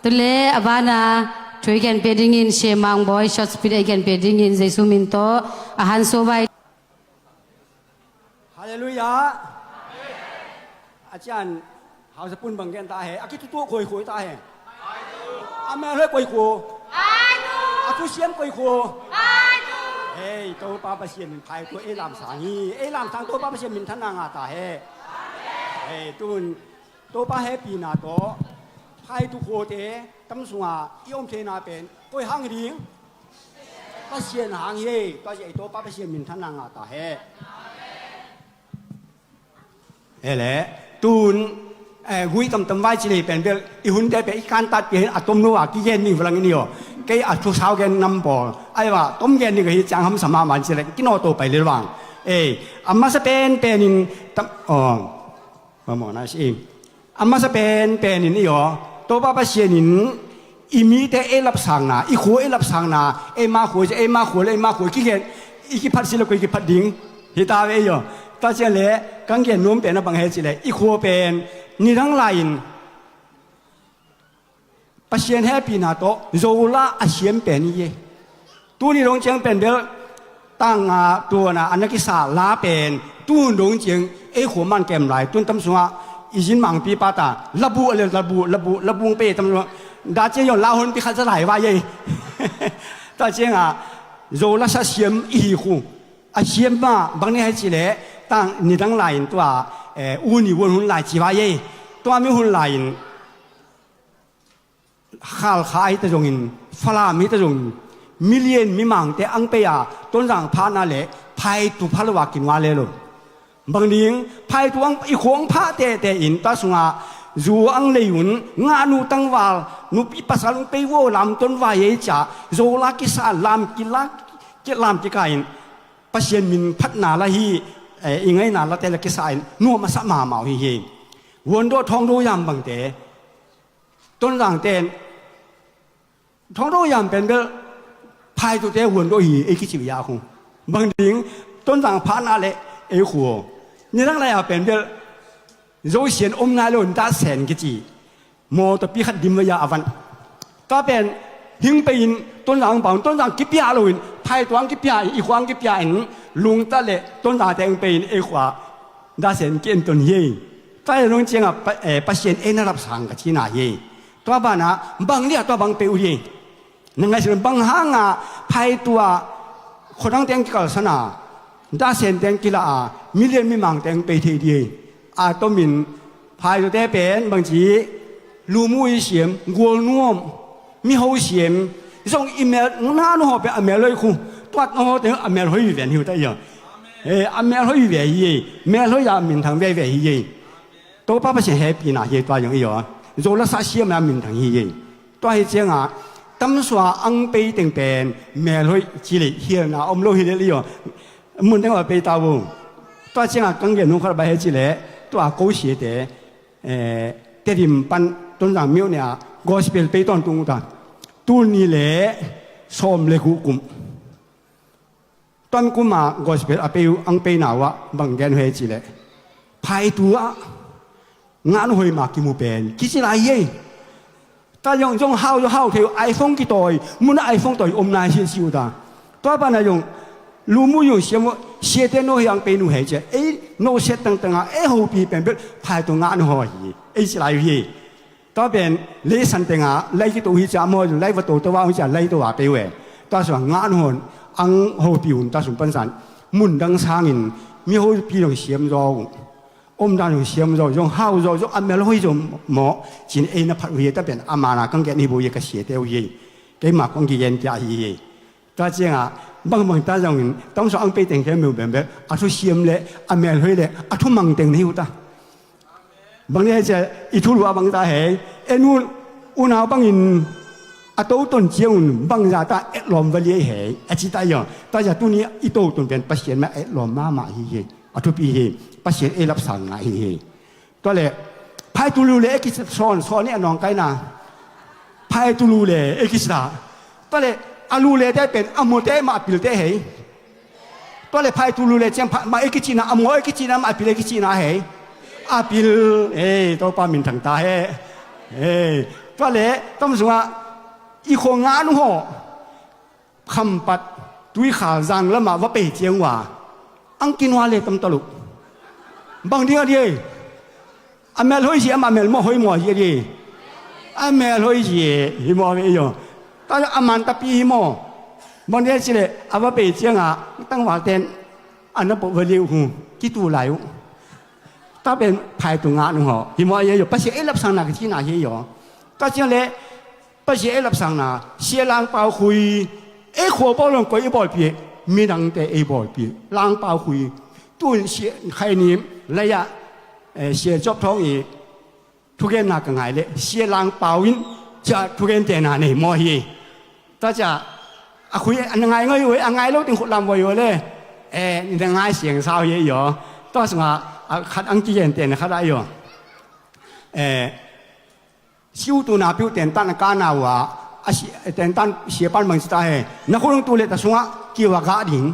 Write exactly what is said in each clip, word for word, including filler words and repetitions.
Le a bana thu i genpiak dingin Shemang Bawi short spirit i genpiak dingin Jesu min tawh a hanso vai. Halleluiah. A cian hausa pun bang gen ta he, a kitutuh khuaikhuai ta he. A melhoi koi khu. A thusiam koi khu. Hei, Topa Pasian min phaitu ei lamsang hi. Ei lamsang Topa Pasian min thanna ngah ta he. Hei, tun Topa hehpihna tawh phaitu khuate tam sunga i om theihna pen koi hang hi ding? Pasian hang hi. Tua zi ei Topa Pasian min thanna ngah ta he. Ele, tun, eh, gui tamtam vai ci lei pen bel i hunte pen i kantat pen a tom nuwa kigen ni valang ni aw. Kei a thusau gen nam pawl ai va tom gen ni ka hi ciang hamsa mahmah ci le kinawto pai le vang. Ei, a masa pen penin tam, aw, mamawh na si. A masa pen penin i aw, Topa Pasian in i mite ei lapsangna, i khua ei lapsangna, ei ma khua, ei ma khua le ei ma khua kigen, i kiphat si le koi kiphat ding hi ta ve i aw. Tua ciang le kang gen nuam pen a bang he ci le i khua pen nidang lai-in Pasian hehpihna tawh Zola a siam pen i hi. Tuni dong ciang pen bel tanga tuana a na kisa la pen tun dong ciang ei khua man kem lai tun tam sunga i zin mangpi pata labu ale labu labu labu pe tam sunga da ciang yon la hon pi khat za lai vai ei. Ta cianga Zola sa siam i hi khu a siam ma bang ni hai ci le tang nidang lai-in tua, eh, uni won hun lai ci vai ei. Tua mi hun lai-in Khalkha ahi ta zongin, Falam ahi ta zongin, million mimangte ang pei a, Tonzang phatna le phaitu pha lo a kinua le lo. Bang ding, phaitu ang i khuang phah tete in ta sunga zu ang lei un, ngahnu tangval, nupi pasal ang pei vo lam ton vai ei ca, Zola kisa lam kila, kilam kika in, Pasian min phatna la hi, eh, i ngaina late la kisa in, nuam a sa mahmah uh hi hi. Vuandawh thawngdo yam bangte, Tonzang ten thawngdo yam pen bel phaitute huan dawh hi ei kici uh ya khu. Bang ding Tonzang phatna le ei khu aw. Nidang lai-a pen bel Zosian om nai lo in dah sen kici. Mawtaw pi khat dim vai a a van. Tua pen hing pei in Tonzang pau in Tonzang kipia lo in phaitu ang kipia in i khua ang kipia in lungta le Tonzang te ang pei in ei khua dah sen ki en ton hi. Tua hi a nung ciangah Pa-, eh, Pasian ei na lapsang ka cina hi. Tua banah bang liah tua bang peuh hi. Na ngaihsun bang hangah phaitu ah khuadang teng kikalsan a, dasen teng kila a, milian mimang teng pei thei dih. A tomin phaitute pen bangci lumu i siam, gualnuam, miho siam, zong i mel na nuho pen a mel hoi khu, tuat nuho teng a mel hoi ven hiu ta ia. Eh, a mel hoi ve hi, mel hoi a minthang veve hi. Topa Pasian hehpihna hi tua zong i aw. Zo la sa siam a minthang hi hi. Tua hi ciangah tamsua ang pei teng pen melhoih ci lei hialna om lo hi lel i aw. Mun teng a pei ta uh. Tua ciangah kang gen nung khat a bai he ci leh tua ko siate, eh, Tedim pan Tonzang miuh nia gospel pei tawntung uh ta. Tul ni le sawm le guh kum. Tuan kuma gospel a pei uh ang peina uh ah bang gen uh hei ci leh phaitu ah ngahnu hoi ma kimu pen kici lai hi ei. Ta zong zong hau zong hau thei uh iPhone kitawi mun ah iPhone tawi om nai si si uh ta. Tua pana zong lumu zong siam uh siate no hi ang pei nu hei ci ei no siat tangtanga ei hopi pen bel phaitu ngahnu hoi hi ei ci lai uh hi. Tua pen leisan tenga lai kito hi cia maw lai va to to va hi cia lai to va pe ve. Tua sua ngah nuhon ang hopi un ta sum pansan mun dang sangin mi hopi dong siam zaw uh. Om dan dong siam zaw zong hau zaw zong a mel hoi zaw maw cin ei na phat uh hi ta pen a mana kang gen hi bu hi ka sia te uh hi. Keima kong ki gen tia hi hi. Tua ciangah bangbang ta zongin tamsua ang pei teng khemeu bembel a thusiam le a melhoi le a thumang teng na hi uh ta. Bang ni hei cia i thulu a bang ta hei en un unau bangin a toton ciangun bangza ta etlawm va liai hei a ci ta ia. Tua cia tuni i toton pen Pasian ma etlawm mahmah hi hi. A thupi hi. Pasian ei lapsang ngai hi hi. Tua le phai tulu le e kisa sawn sawn ni a nawng kaina. Phai tulu le e kisa. Tua le a lu le te pen a mawte mah a pilte hei. Tua le phai tulu le ciang mah e kicina a maw e kicina mah a pil e kicina hei. A pil ei Topa min thang ta he. Ei Tua le tam sungah i khua ngah nung hawh Khampat Tuikhal zang lamah va pei ciang uh a, ang kinua le tam ta lo. Bang ding a di ei? A mel hoi zi, amah mel maw hoi maw zi a di? A mel hoi zi hi maw ve ei aw. Tua a man tapi hi maw. Bang ding a ci le a va pei ciangah tangval ten a na pawh va liu hu kitu lai uh. Tua pen phaitu ngah nung hawh hi maw ei aw. Pasian ei lapsangna ka cina hi ei aw. Tua ciang le Pasian ei lapsangna, Sia Langpau Khui, ei khua bawl hong koi i bawlpi, midangte ei bawlpi, Langpau Khui. Tun Sia Khai Nim, lei-ah, eh, Sia Jop Thawng i thugenna ka ngai le, Sia Langpau in cia thugentena nei maw hi. Tua cia, a khui a ngai ngai uh, a ngai lo ting khut lam voi uh le, eh, na ngai siang sau hi ei aw. Tua sungah, a khat ang kigentena khat ah ei aw. Eh, Siu tu na piu tentan a kana uh a, a si, tentan siapan bang ci ta he. Na khulung tu le ta sungah kiu a gah ding.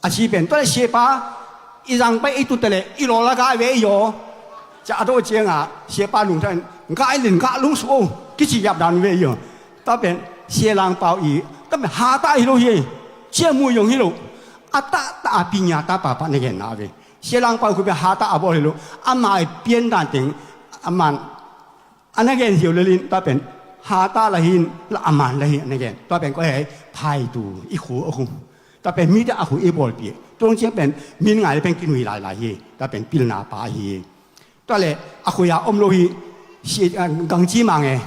A si pen tua le siapa i zang pai i tu te le i lawl a gah ve i aw. Ca a dawh ciangah siapa lungthan gah i len gah lung su o kici yap dan ve i aw. Tua pen Sia Langpau i tua pen hata hi lo hi. Cia mu yong hi lo. A ta ta a pinya ta papa na gen na ve. Sia Langpau khu pen hata a bawl hi lo. Ama i pian dan teng a man A na gen ziau lelin tua pen hata la hin la a man la hi a na gen. Tua pen koi hei phaitu i khu a khu. Tua pen mite a khu i bawlpi. Tuang ciang pen min ngai le pen kinui lailai hi. Tua pen pilna pa hi. Tua le a khu a om lo hi. Si, a, gang ci mang e.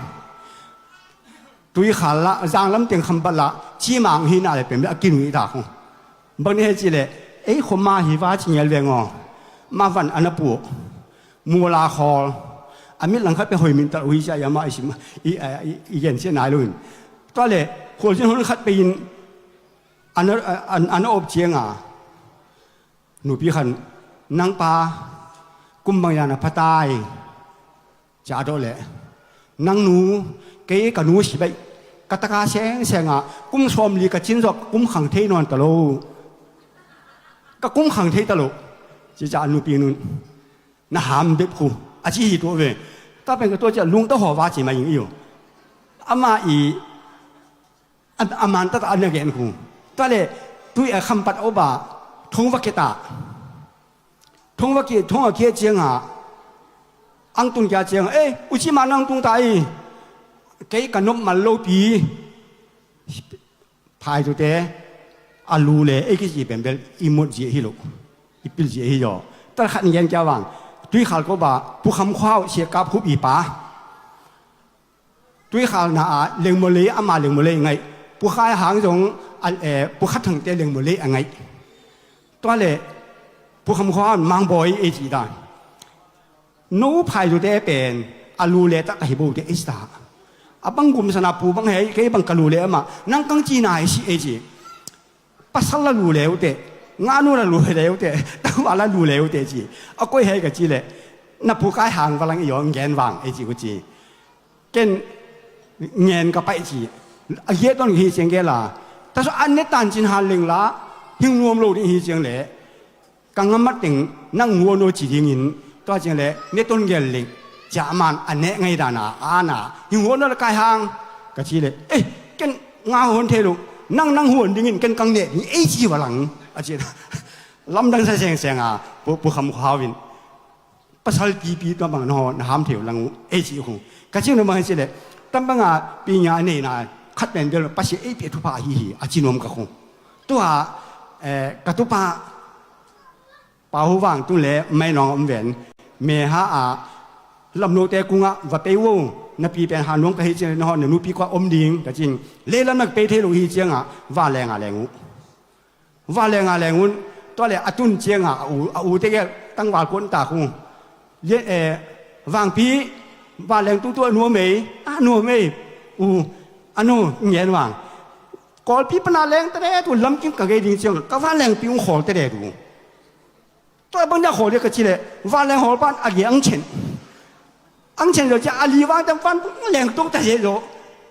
Tuikhal la, zanglam teng Khampat la, ci mang hi na le pen a kinui ta khu. Bang ni he ci le, ei khua ma hi va ci ngial veng aw. Ma van a na pu. Mula khawl. A mit langkhat pe hoi min tal ui sia ya ma i sim, i, i, i gen sia nai luin. Tua le, khual sin hun khat pe in, an, an, an op cianga. Nupi khan, nang pa, kum bang yana patai. Cia dawh le, nang nu, kei ka nu si baih. Ka taka seng senga, kum sawm li ka cin zawk, kum khang thei nawn ta lo. Ka kum khang thei ta lo. Ci cia nupi nun. Na ham bep khu a ci hi tuah ve. Tua pen ka tua ciah lungta haw va ci mai ing i uh. Amah i a, a man tata a na gen khu. Tua le tui a Khampat a upa thong va kia ta. Thong va kia, thong a kia cianga ang tun kia cianga, eh, uci ma nang tung ta i. Kei ka nop mal lo pi. Phaitute a lu le ei kici pen bel i mut zia hi lo, i pil zia hi zaw. Tal khat ngen kia vang, Tuikhal ko ba, Pu Kham Khua uh Sia Kap Khup i pa. Tuikhal na a lengmawlei, ama lengmawlei ngaih. Pu Khai Hang zong a, eh, Pu Khat Thangte lengmawlei a ngaih. Tua le Pu Kham Khua Mangbawi ei ci dan. No phaitute pen a lu le tak ka hi bo te ei ci ta. A bang gum sana pu bang hei, kei bang ka lu le amah, nang kang ci nai si ei ci. Pasal la lu le ute, nganu la lu le ute, tangwa la lu le ute ci. A koi hei ka ci le, na Pu Khai Hang va lang i aw, ngen vang ei ci ku ci. Ken ngen ka paih ci. A giat ton hi ciang gel a. Taso an ne tan cin han ling la, hing nuam lo ding hi ciang le. Ka ngam a teng nang huan aw ci dingin tua ciang le ne ton gel ling. Cia man a neh ngai dana a ana hi huan aw le Kai Hang ka ci le, eh, ken nga huan thei lo, nang nang huan dingin ken kang neh ding ei ci va lang a ci. Lamdang sa seng seng a Pu, Pu Kham Khua in pasal pipi tua bang na haw na ham thei uh lang uh ei ci uh. Ka ci uh na bang ci le tam bang a pi nya a nei na khat pen bel Pasian ei pi thupha hi hi a ci nuam ka khu. Tua, eh, ka tupa Pau Hu Vang tun le mai nong om ven. Me ha a lam note kungah va pei uh. Na pi pen ha nuang ka hi ciang na hon na nupi kua om ding ka cin. Le lam nak pei thei lo hi ciangah va leng a leng uh. Va leng a leng un. Tua le a tun ciangah a u, a u te gel tangval kuan ta khu. Yen, eh, Vangpi va leng tu tu a nuam ei. A nuam ei. U, a nu ngen vang. Kawlpi pana leng te de tu lamkim ka gei ding ciang ka va lengpi ung khawl te de tu. Tua bang dia khawl dia ka ci le, van leng hawl pan a gi ang chen. Ang chen lo cia a li vang tam pan leng tuk ta se lo.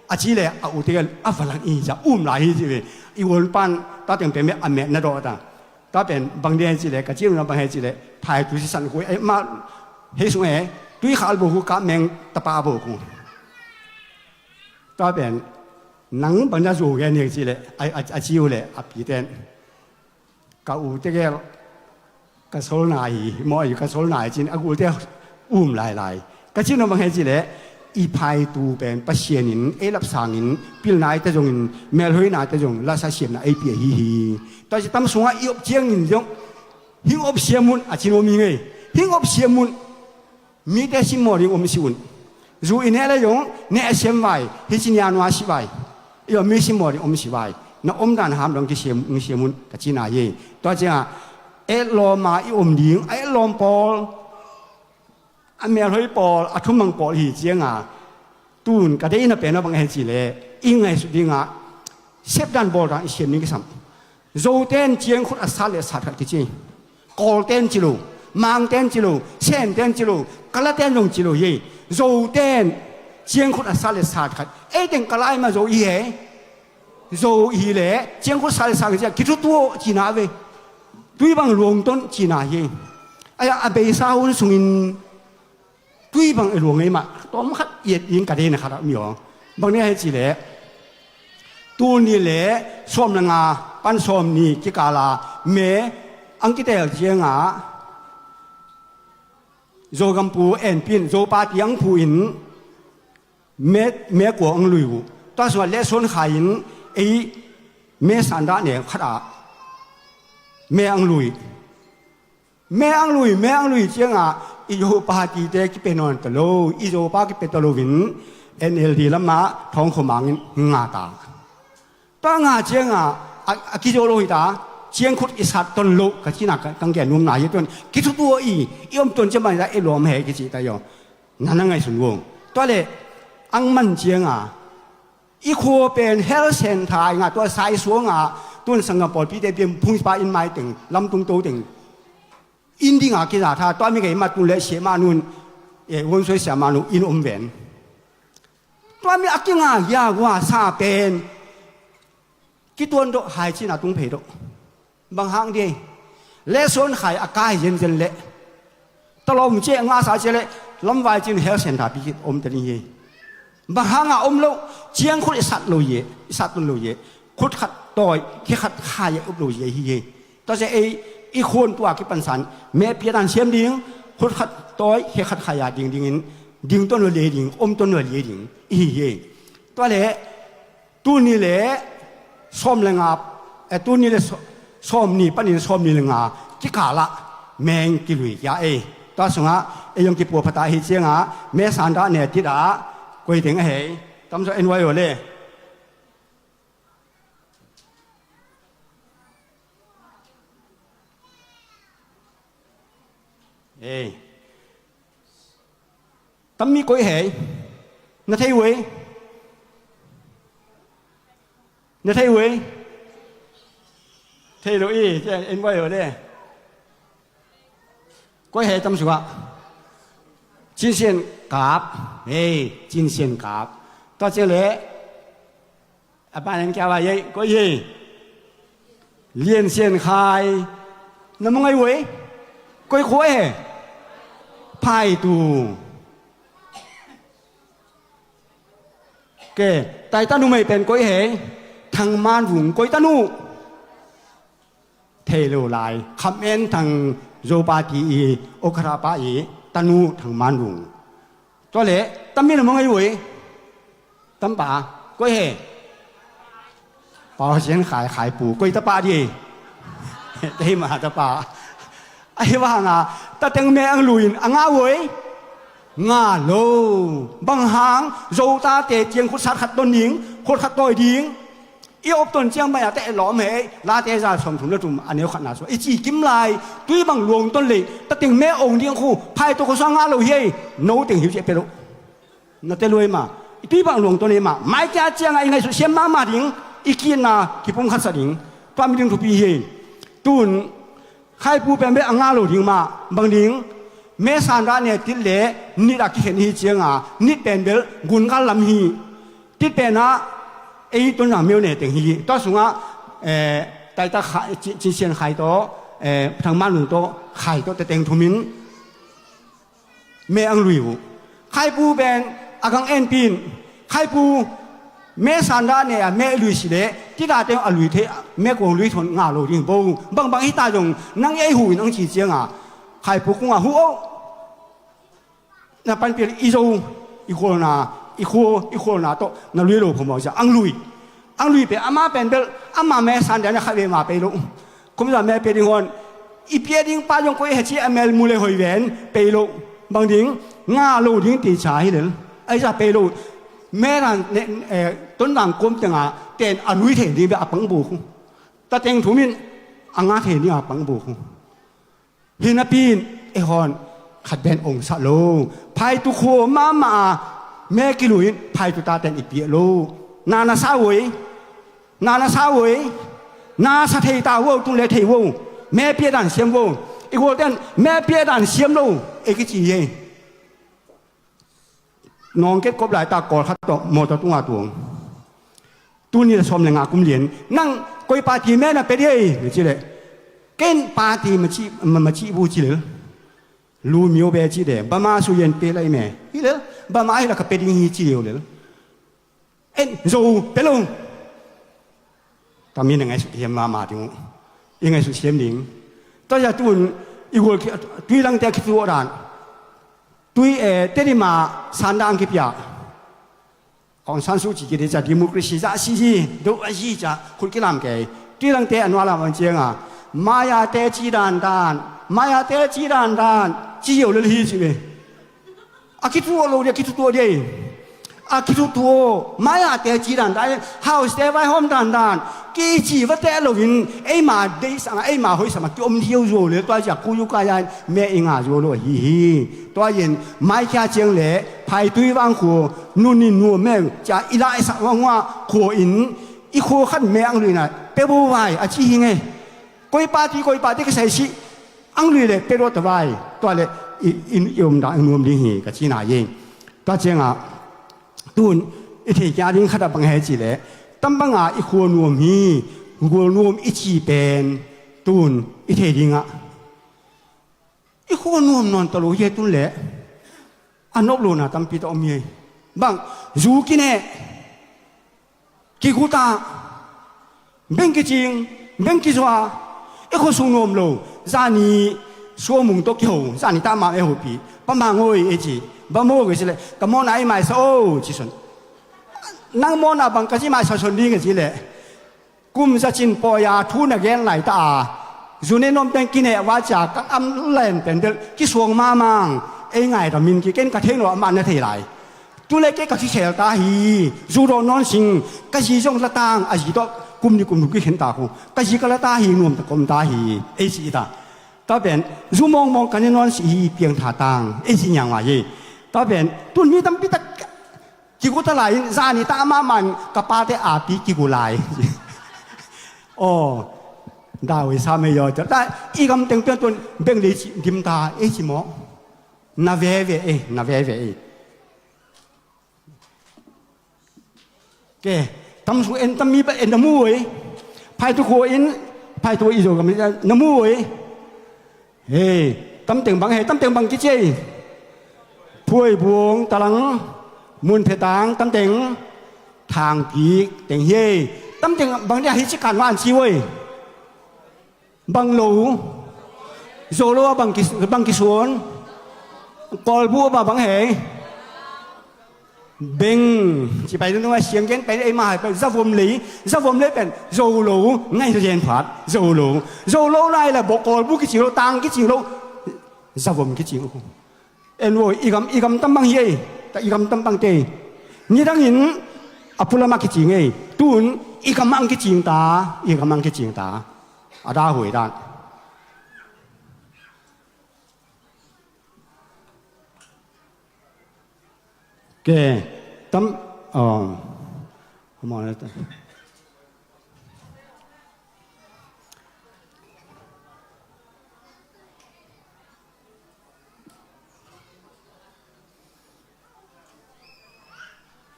A ci le, a u te a va lang i cia um lai hi ci ve. I won pan ta teng pe me a me na do ta. Tua pen bang dia ci le, ka ci na bang he ci le, phai tu si san hui, eh, ma, hei sung eh, Tuikhal bo hu ka meng tapa bo hu. Tua pen nang bang na zu gen nek ci leh a, a, a ci uh leh a pite in ka u tegel ka solna hi maw, ka solna hi cin a gulte um lailai. Ka cin uh bang he ci leh i phaitu pen Pasian in ei lapsangin pilna i te zongin melhoina i te zong lasa siamna ei pia hi hi. Tua ci tam sungah i op ciangin zong hing op siam un a cin uh mi ngei. Hing op siam un. Mite simmawh ding om si un. Zu i neh le zong neh a siam vai, hi ci nia nua si vai. I om mi simmawh ding om si vai. Na omdan ham dong kisiam, kisiam un ka cina hi. Tua ciangah etlawma i om ding a etlawm pawl, a melhoi pawl, a thumang pawl hi cianga tun ka deihna pen a bang a hi ci le i ngaihsut dingah sepdan bawldan i siam ding kisam. Zoten ciangkhut a sat le sat khat kici. Kawlten ci lo, Mangten ci lo, Senten ci lo, Kalaten zong ci lo hi. Zoten ciangkhut a sat le sat khat. Ei teng Kala ai ma Zo i hi e. Zo i hi le ciangkhut sat le sat khat ci a kithutuaw cina ve. Tui bang luangton cina hi. Ai a beisa hun sungin tui bang i luang ei mah tawm khat i et ding ka deihna khat a mi aw. Bang ni a hi ci le tul ni le sawm le nga pan sawm ni kikala me ang kitel ciangah Zogampu enpin Zopa ti ang phu in me, me kua ang lui uh. Tua sungah lehsuan khai in ei me sandah ne khat ah me ang lui. Me ang lui, me ang lui ciangah i Zopa tite kipia nawn ta lo, i Zopa kipia ta loin N L D lamah thawngkho mangin nga ta. Tua nga ciangah a, a kizo lo hi ta, ciangkhut i sat ton lo ka cina ka, kang gen nuamna hi tuan kithutuaw i, i om ton ciang bang hi ta i lawm he kici ta i aw. Na na ngaihsun vong. Tua le ang man ciangah i khua pen hel sen tha i ngah tua sai suangah tun sanggam pawlpite pian phungpa in mai teng lamtung to teng in dingah kiza tha tua mi gei mat tun le siamah nun e wonsuai siamah nun in om ven. Tua mi a kinga ya gua sa pen kituan dawh hai cina tung phei dawh. Bang hang di lehsuan khai a kai zenzen leh talawm cia ngasa cia leh lamvai cin hel sen tha pi om ta ding hi. Bang hanga om lo ciangkhut i sat lo ye, i sat lo ye. Khut khat tawi khe khat khai a up lo ye hi hi. Tua cia ei i khuan tua kipansan me piatan siam ding, khut khat tawi khe khat khai a ding dingin ding ton lo le ding, om ton lo le ding i hi hi. Tua le tuni le sawm le nga, eh, tuni le sawm ni panin sawm ni le nga kikala meng kilui kia ei. Tua sungah ei yong kipua phata hi cianga me sandah ne tita koi teng a hei. Tamso en wai le. Ei. Tammi koi hei. Na thei uei. Na thei uei. Thei lo i, en wai uei le. Koi hei tam sua. Cinsian kap. Ei, cinsian kap. Tua cia le. A pa nang kia ba yei koi yei. Lian sian khai. Na mong ai wei. Koi khua he. Phai tu. Ke tai tanu mai pen koi he. Thang man vung koi tanu. Thei lo lai kham en thang zo pa ti i okra pa i tanu thang man vung. Tua le tammi na mong ai wei. Tampa koi he. Pau sian khai khai pu koi tapa di. Tei ma tapa. Ai vanga tateng me ang luin a nga wei. Nga lo. Bang hang zo ta te tiang khut sat khat ton ding khut khat toi ding. I op ton ciang bai a te lawm he late za sawm thum le thum a neu khat na sua i ci kim lai. Tui bang luang ton le tateng me ong ding khu phai to kho sa nga lo hi. No teng hiu ci pe lo. Na te luai ma i tui bang luang ton hi ma mai kia ciang a i ngaihsut siam mahmah ding. I kina kipum khat sa ding tua mi ding thupi hi. Tun khaipu pen bek a nga lo ding ma bang ding. Me san ra ne tit le nit a kikhen hi cianga nit pen bel gun kal lam hi. Tit pen a ei tun zang meu ne teng hi tua sungah eh, taita cinsian khai tawh eh, thangman lung tawh khai tawh te teng thumin me ang lui uh. Khaipu pen a gang en pin khaipu Me sanda ne a me lui si le tita teng a lui thei, me kuang lui thon nga lo ding bo. Bangbang hita zong nang ei hu in ang ci cianga khaipu kunga hu o. Na panpil i zo, i khualna, i khua, i khualna tawh na lui lo phamawh cia ang lui. Ang lui pe ama pen bel ama me sanda na khat ve ma pei lo. Kumza me pia ding hon i pia ding pa zong koi he ci a mel mu le hoi ven pei lo. Bang ding nga lo ding ti ca hi lel. Ai za pei lo. Me dan ne, eh, ton dang kom tenga ten a lui thei ding be a pang bu khu. Ta teng thumin a nga thei ding a pang bu khu. Hi napi in e hon khat ben ong sa lo. Phaitu khua mama a me kilui in phaitu ta ten i pia lo. Na na sa oi. Na na sa oi. Na sa thei ta vo, tun le thei vo. Me pia dan siam vo. I gual ten me pia dan siam lo. E kici ye. Nawngket kop lai ta kawl khat tawh mawtaw tunga tuang. Tuni la sawm le nga kum lian. Nang koi party me na pe di ei na ci le. Ken party ma ci, ma, ma ci bu ci le. Lu mio be ci de. Bama su yen pe lai me. Hi le. Bama hi la ka pe ding hi ci le. En zo pe lo. Tami na ngaihsut hiam mama ding uh. I ngaihsut hiam ding. Tua ya tun i gual ki, tui langte a kituak dan. Tui, eh, Tedim a sanda ang kipia. Aung San Suu Kyi kiti ca democracy za si hi, do a hi ca khut kilam kei. Tui langte a nualam ang cianga. Maya te ci dan dan. Maya te ci dan dan. Ci yo lel hi ci ve. A kitutuah lo dia, kitutuah dia. A kitutuah, maya te ci dandan, house te vai hawm dandan. Kici va teh loin, eima deih sanga, eima hoih sama kiom diau zuau le, tua cia kuyu kaya me i nga zuau lo hi hi. Tua in, mai kia ciang le, phai tui vang khu, nun in nuam meng, cia i lai sak vang hua, khua in, i khua khat me ang luina, pe bo vai, a ci hi ngei. Koi party, koi party ka sai si, ang lui le pe ruat ta vai, tua le i, i, i om da, i nuam ding hi, ka ci na ye. Tua cianga, tun, i thei kia ding khat a bang he ci le, tam banga i khua nuam hi, gual nuam i ci pen, tun, i thei dinga. I khua nuam nawn ta lo hi tun le, a nop lona tampi ta om hi. Bang, zu kine, kiguta, beng kicing, beng kizua, i khua sung nuam lo, zani, suamung to kiho, zani ta ma e hopi, pa ma ngoi e ci, ba mo ke ci le, ka mona i mai sa o, ci son. Nang mona bang ka ci mai sa son ding ke ci le. Kum zacin pawi a thu na gen lai ta a, zu ne nuam teng kine va cia ka am len pen del kisuang mamang, ei ngai ta min ki ken ka thei lo a man na thei lai. Tu le ke ka kikhel ta hi, zu daw nawn sing, ka zi zong la tang, a zi tawh kum ni kum lu kikhen ta khu, ka zi ka la ta hi, nuam ta kom ta hi, ei ci ta. Ta pen, zu mawngmawng ka ne nawn si hi, piang tha tang, ei ci niang wa hi. Ta pen, tun mi tampi tak, kigu ta lai in, zani ta amah man, ka pate api kigu lai. Aw, dawi sa mei yaw, ta, i gam teng pian tun, beng lei ci, dim ta, ei ci maw? Na veve ei, na veve ei. Ke, tam su en tam mi ba en na mu ei. Phai tu ko in, phai tu i zo gam na mu ei. Hei, tam teng bang, hei, tam teng bang kici ei. Phuai buang, talang, mun phe tang, tam teng, thang pik, teng hei. Tam teng bang dia hi ci kan wan ci oi. Bang lo, zo lo a bang ki, bang kisuan, kawlbu a bang hei. Beng, ci pai nung a siang gen pai ei ma hai pai, zavom lei, zavom lei pen, zo lo, ngai zo gen phat, zo lo, zo lo lai la bok kawlbu kicing lo, tang kicing lo, zavom kicing lo. En voi, i gam, i gam tam bang hi ei, ta i gam tam bang te. Ni dangin, a pulama kicing ei, tun, i gam ang kicing ta, i gam ang kicing ta. A da hui dan. Ke, tam, oh, come on.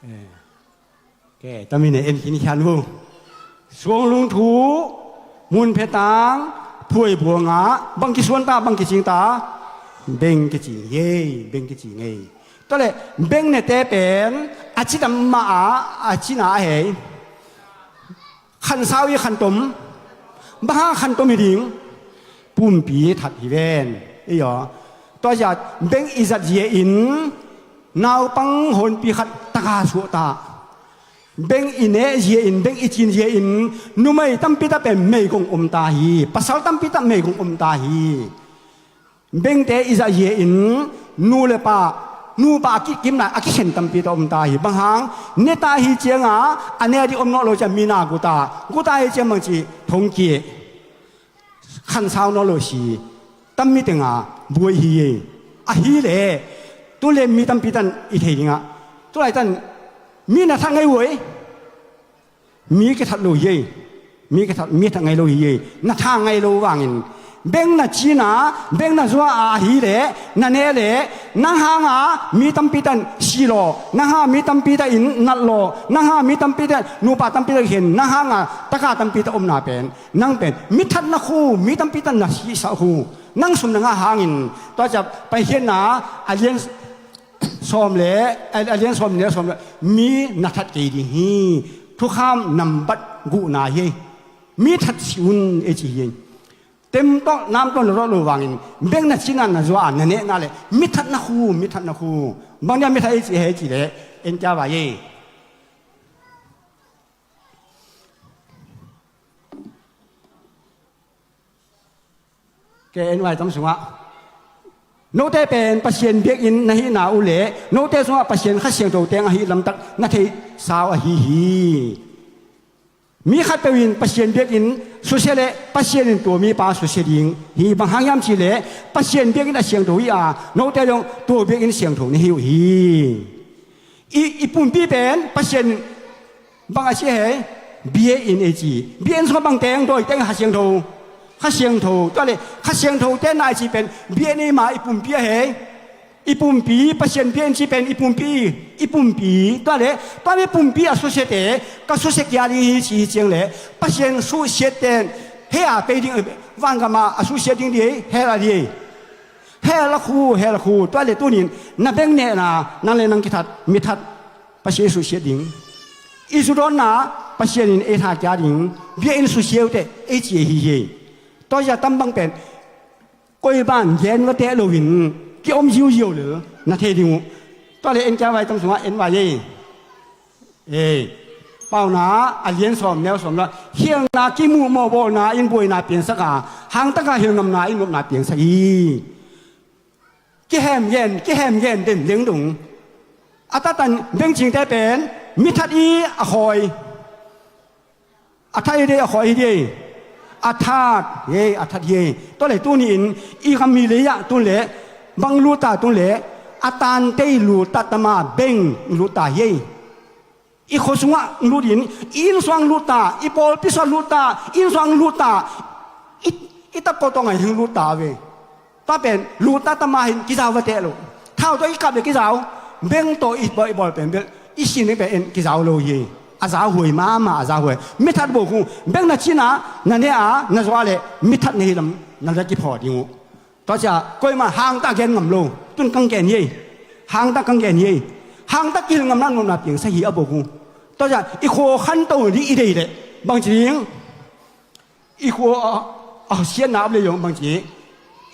Eh. Ke, tamin e en khin khian hu. Suang lung thu, mun phe tang, phuai buanga, bang kisuan ta, bang kicing ta, beng kicing ei, beng kicing ei. Tale, beng ne te pen, A ci tam mah a, a cina a hei. Khansau i khantom. Bang hang khantom hi ding? Pumpi that hi ven. Ei aw. Tua zia beng i zat zia in naupang honpi khat taka suah ta. Beng i neh zia in, beng i cin zia in numei tampi tak pen meigong om ta hi. Pasal tampi tak meigong om ta hi. Bengte i zat zia in nu le pa, nupa a kikimna a kikhen tampi tak om ta hi. Bang hang ne ta hi cianga a ne a ding om nawn lo ciang mi na gu ta, gu ta hi ciang bang ci thong ki khansau nawn lo si. Tam mi tenga buai hi ei. Ahi le tu le mi tampi tan i thei dingah tu lai tan mi na thak ngei uai. Mi kithat lo hi ei. Mi kithat, mi that ngei lo hi ei. Na tha ngei lo vangin beng na cina, beng na zua a ahi le na ne le nang hanga mi tampi tan si law, nang hanga mi tampi tan in nat law, nang hanga mi tampi tan nupa tampi tan khen, nang hanga taka tampi tan omna pen nang pen mi that na khu, mi tampi tan na sisah khu. Nang sum na ngah hangin tua ciang Paikhiatna a lian sawm le a, a lian sawm nih le sawm le mi na that kei ding hi. Thukham nambat guhna hi. Mi that si un ei ci hi. Tem tawh nam tawh na rawh lo vangin beng na cina na zua a na nehna le mi that na khu, mi that na khu. Bang dia mi that ei ci hei ci le en kia vai ei. Ke en vai tam sungah note pen Pasian biakinn na hihna uh le note sungah Pasian Kha Siangtho teng ahi lamtak na thei sau ahi hi. Mi khatpeuh in Pasian biakinn susia le Pasian in tua mipa susia ding hi. Bang hang hiam cih le Pasian biakinn a siangtho hi a, note zong tua biakinn siangtho na hi uh hi. I, i pumpi pen Pasian bang a ci hei? Bia in ei ci. Bia in sungah bang teng dawi teng? Kha Siangtho. Kha Siangtho. Tua le Kha Siangtho tenna ei ci pen bia in ei ma i pumpi a hei. I pumpi, Pasian bia in ci pen i pumpi. I pumpi. Tua le tua mi pumpi a susiate ka susia kia ding hi ci hi ciang le Pasian susiat ten hei a pei ding, vangam a susiat ding di hei, hel a di hei. Hel a khu, hel a khu. Tua le tunin na beng nehna nang le nang kithat, mi that Pasian susia ding. I zu dawnna Pasian in ei tha kia ding. Bia in susia uh teh ei ci hi hi. Tua zia tam bang pen koi ban gen va teh loin ki om ziuziau le na thei ding uh. Tua le en kia vai tam sungah en vai ei. Ei, Pauna a lian sawm neu sawm la hilna kimuh mawhbawlna in buaina piangsak a, hangtaka hilngamna in nopna piangsak hi. Kihem gen, kihem gen den dengdung. A tatan bengcingte pen mi that i a khawi. A that i dei a khawi hi dei. A that hi, a that hi. Tua le tuni in i gam hi lei ah tun le bang luta tun le a tante i luta tama beng luta hi. I khua sungah lutin i inn sungah luta, i pawlpi sungah luta, i inn sungah luta, i, i tapkawtawng ah hing luta ve. Tua pen luta tama hin kizau va teh lo. Thau tawh i kap le kizau. Beng tawh i bawl, i bawl pen bel i sin ding pen en kizau lo hi. A zau huai mahmah, a zau huai. Mi that bo khu beng na cina na ne a na zua le mi that na hi lam na la kiphawt ding uh. Tua cia koima hangtak gen ngam lo. Tun kang gen hi ei. Hangtak kang gen hi ei. Hangtak kihil ngamna nopna piangsa hi a bo khu. Tua cia i khua khanto ding i dei leh bangci ding? I khua a, a siatna a le zong bangci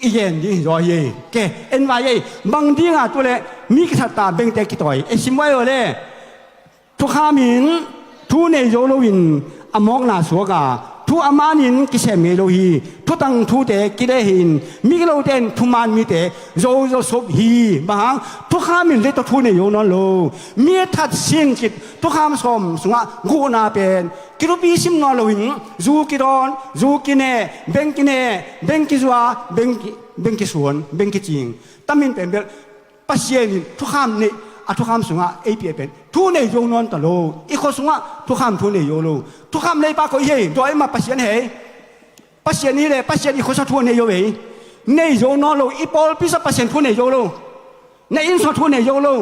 i gen ding hi zaw hi. Ke en vai ei. Bang dinga tu le mi kithatta bengte kitawi e sim vai aw le. Thukham in thu nei zo loin a mawkna suak a, thu a manin kisem ngei lo hi. Thutang thute kile hi in migilote in thuman mite zo zo sop hi. Bang hang? Thukham in leitaw thu nei zo nawn lo. Mi that sin cit thukham sawm sungah guhna pen kilupi sim nawn loin zu kidawn, zu kine, beng kine, beng kizua, beng ki, beng kisuan, beng kicing. Tamin pen bel Pasian in thukham neih a thukham sungah ei piah pen thu nei zo nawn ta lo. I khua sungah thukham thu nei zo lo. Thukham leipa koi hei, dawi mah Pasian hei. Pasian hi le Pasian i khuasa thu nei zo vei. Nei zo nawn lo, i pawlpi sa Pasian thu nei zo lo. Na inn sa thu nei zo lo.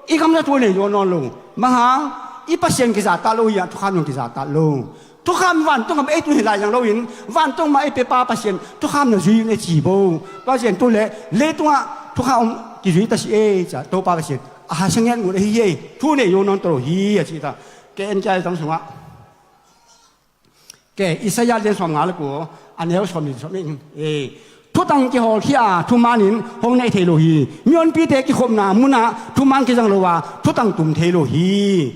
I gamsa thu nei zo nawn lo. Bang hang? I Pasian kizatat lo hi a thukham zong kizatat lo. Thukham vantung am ei tun hi lai zang loin vantung mah ei pepa Pasian thukham na zui un ei ci bo. Pasian tu le leitungah thukham om kizui ta si ei cia Topa Pasian A hasa ngiat ngut ahi hi. Thu nei zo nawn ta lo hi a ci ta. Ke en kia tam sungah. Ke Isaiah lian sawm nga le kua a neu sawm ni sawm ni. Thutang kihawlkhia a thumanin hong neih thei lo hi. Mihonpite kikhopna munah thuman kizang lo a thutang tum thei lo hi.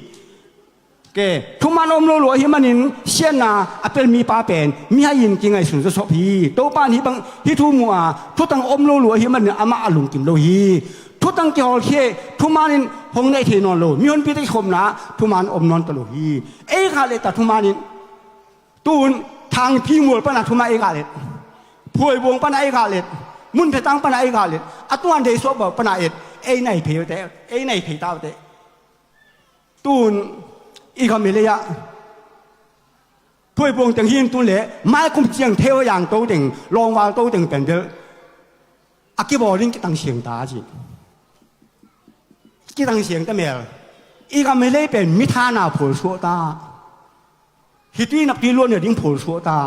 Ke thuman om lo lo ahi manin siatna a pel mipa pen mihai in kingaihsun zawsop hi. Topa in hih bang hih thu mu a thutang om lo lo ahi manin amah a lungkim lo hi. Thutang kihawlkhia thumanin hong neih thei nawn lo. Mihonpite kikhopna thuman om nawn ta lo hi. Ei kha leh ta thumanin tun Thangpi mual pana thuman ei kha leh Phuaibuang pana ei kha leh Munphetang pana ei kha leh a tuan dei suak bau pana et ei nai phei te ei nai phei ta te. Tun i gam i lei ah Phuaibuang teng hi in tun le mai kum ciang thei ho yang to teng lawngval to teng pen bel a kibawl in kitang siang ta ci. Kitang siang ta mel. I gam i lei pen mi thana phual suah ta. Hih tui nak tui luan ding phual suah ta.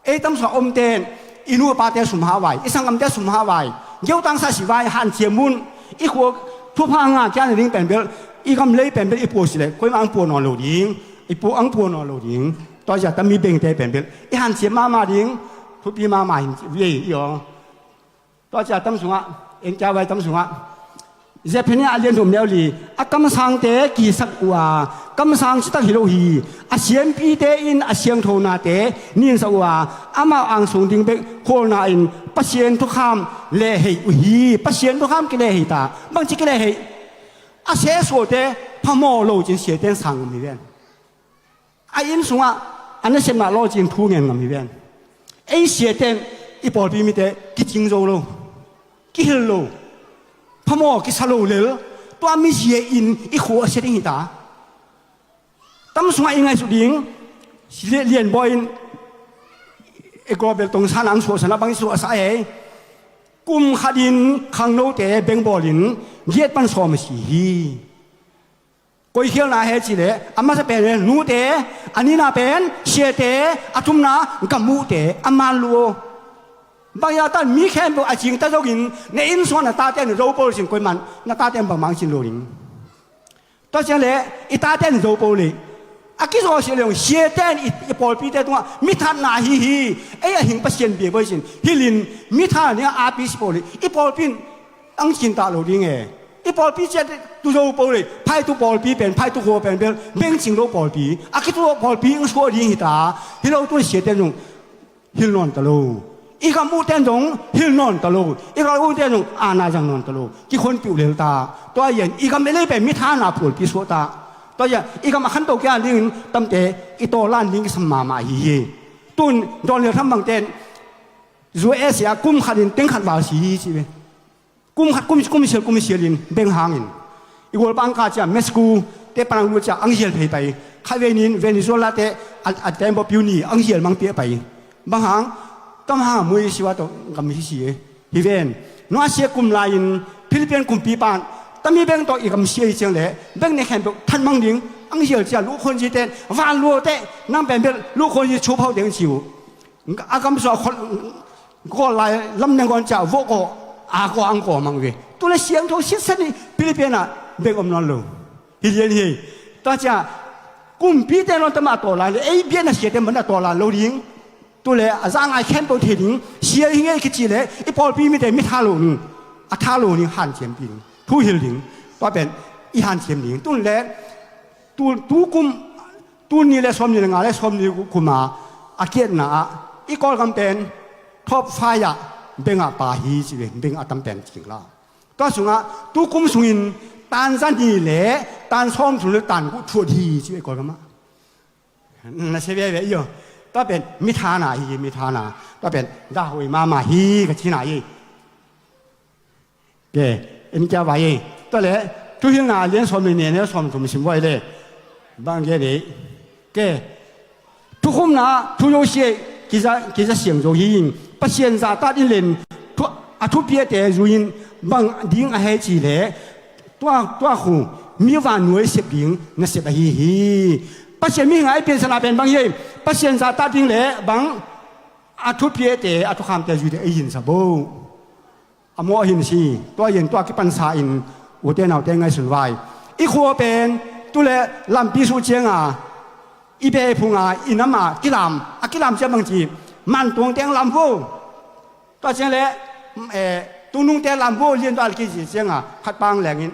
Ei tam sungah om ten i nu a pate sum hah vai, i sanggamte sum hah vai, geutang sa si vai, hanciam un. I khua thupha nga kia na ding pen bel i gam lei pen bel i pua si le koima ang pua nawn lo ding. I pua ang pua nawn lo ding. Tua zia tam mi bengte pen bel i hanciam mahmah ding. Thupi mahmah hin viei i aw. Tua cia tam sungah en kia vai tam sungah Zephaniah a lian thum neu li a kamsangte kisak uh a kamsang citak hi lo hi. A siampite in a siangthonate ninsak uh a amau angsung ding bek khualna in Pasian thukham lehhei uh hi. Pasian thukham kilehhei ta bangci kilehhei a sehsuahte phamawh lo cin siate in sang ngam hi ven. A inn sungah a nasepna lawcin thu ngen ngam hi ven. Ei siate in i pawlpi mite kicing zo lo, kihil lo, phamawh kisa lo lel tua mizia in i khua a sia ding hi ta. Tam sungah i ngaihsut ding lianbawi in i global tongsan ang suahsan a bang i suahsa ei. Kum khatin khangnote bengbawlin giat pan sawm a si hi. Koikhialna he cih leh a masa pen nute a nina pen siate a thumna gam uhte a man luh aw. Bang ya tan mi khempeuh a cingta zongin na inn sungah na tate na zo pawl sin koiman na tate bangmang cin lo ding. Tua ciang leh i tate na zo pawl leh a kizaw sia leh siate in i pawlpite tungah mithatna ahi hi. Ei a hing Pasian bia bawi sin hilin mithatna dingah api si pawl leh i pawlpi in ang cinta lo ding e. I pawlpi ciat tuzo po le phaitu pawlpi pen phaitu khua pen bel bengcing lo pawlpi a kitu pawlpi ang suah ding hita. Hi lo tu siate zong hil nawn ta lo. I gam uhte zong hil nawn ta lo. I gam uhte zong ana zang nawn ta lo. Kikhonpih uh lel ta. Tua yan i gam i lei pen mithana pawlpi suah ta. Tua yan i gam a khanto kia dingin tamte i tawlan ding kisam mahmah hi hi. Tun dawn lel tham bangten USA kum khatin teng khat val si hi ci ve. Kum khat kum kum sial kum sialin beng hangin i gualpa ang ka cia Mexico te panang lut cia ang zial phei pai. Kha venin Venezuela te a tembaw piu ni ang zial mang pia pai. Bang hang tam hang mui siwa to gam hi si e. Hi ven nua sia kum lai-in Philippine kumpi pan tami beng to i gam sia i ciang le beng ne khen to than mang ding ang zial cia lu khon ji ten van lu te nang pen bel lu khon ji chu phau deng ciu. A kam suah khol gawl lai lam neng gawn ciah vawh kaw a kaw ang kaw mang ve. Tule siangtho sitset ni Philippine ah bek om nawn lo. Hi lian hi. Tua ciah kumpite nawn tama tawlan le ei biakna siate mana tawlan lo ding. Tule a za ngai khempeuh thei ding sia hi ngei kici le i pawlpi mite mi tha lo ni. A tha lo ni hanciam ding thu hil ding. Tua pen i hanciam ding tun le tu tu kum Tun ni le sawm ni le nga le sawm ni kuma a kiatna ah i Kawlgam pen top five ah bengah pa hi ci ve, bengah tam pen cingla. Tua sungah tu kum sungin tan za ni le tan sawm thum le tan guh thuat hi ci ve Kawlgam ah. Na sia veve iyo. Tua pen mithana hi mithana. Tua pen dahoi mama hi ka cina hi. Ke, en kia vai. Tua le thuhilhna lian sawm le nih a neu sawm thum sim vai le. Bang ge dei. Ke, thukhupna thu zo sia kiza kiza siang zo hi. Pasian zahtat in len thu a thupiate zu in bang ding a hei ci le. Tua tua khu mi van nuai sep ding na sep ahi hi. Pasian mi ngai pian sana pen bang hi. Pasian zahtat ding le bang a thupiate a thukhamte zu te ei hin sa bo. A mawh hin si tua yen tua kipansa in Ute naute ngaihsun vai. I khua pen tu le lampi suh cianga i beh phunga i nama kilam, a kilam ciang bangci, Mantuang teng lam vo. Tua ciang le, eh, Tungnung te lam vo, lian tua le kici cianga khat pang lengin,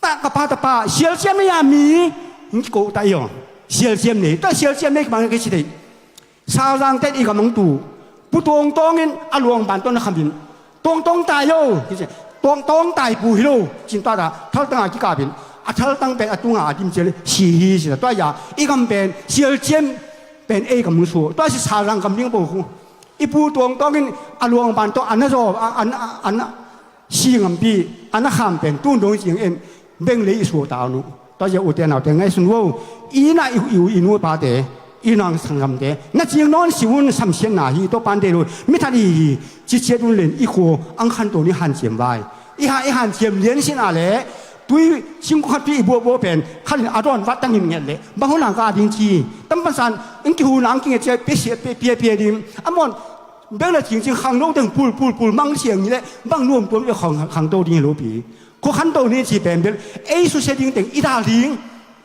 ta ka pa, ta pa, sialciam nei a mi hing kiko ta i aw. Sialciam nei, ta sialciam nei ka mang kici thei. Sauzang ten i gamang tu Pu Tuangtawng in a luangban tawh na khamin, Tuangtawng tai o kici. Tuangtawng tai pu hi lo cin tua ta thaltanga kikapin, a thaltang pen a tunga a dim cial si hi si ta. Tua ya i gam pen sialciam pen ei gam suah. Tua si Sauzang gam ding bo khu. I Pu Tuangtawng in a luangban tawh a na zaw, a, a, a, a na si ngampi, a na kham pen tun dong cing en, beng lei i suah ta uh. Tua zia ute naute ngaihsun vo. I na i, i, i nu pate, i nang sanggamte na cing nawn si un, samsiatna hi, tua pan de lo, mi that i hi, ci ciat un len i khua ang khanto ni hanciam vai. I ha, i hanciam lian sin a le, tui singkung khat tui i buahbuah pen khalin a dawn vat tangin nget le bang hona ka ding ci. Tam pansan in kihuna ang kinget cia pia, pia, pia ding. A mawn beng le cingcing khangno teng pul, pul, pul mang siang ni le bang nuam tuam le khang, khangto ding hi lo pi. Khua khanto ni ci pen bel ei susia ding teng i dal ding.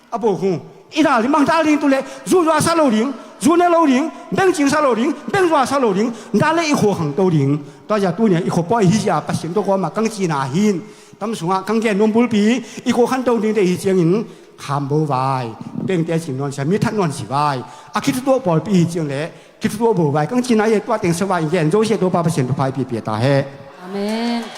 A bo khu i dal ding, bang dal ding tu le zu zua sa lo ding, zu ne lo ding, beng cing sa lo ding, beng zua sa lo ding, dal le i khua khangto ding. Tua zia tu nia i khua pawi hi zia Pasian tua kawma kang cina hin. Tam sungah kang gen nuam bulpi, i khua khanto ding te hi ciangin kham bo vai, bengte cing nawn sia, mi that nawn si vai. A khithutuah pawlpi hi ciang le khithutuah bo vai, kang cina ye tua teng sa vai, gen zo sia, tua pa Pasian tua phai pipia ta he. Amen.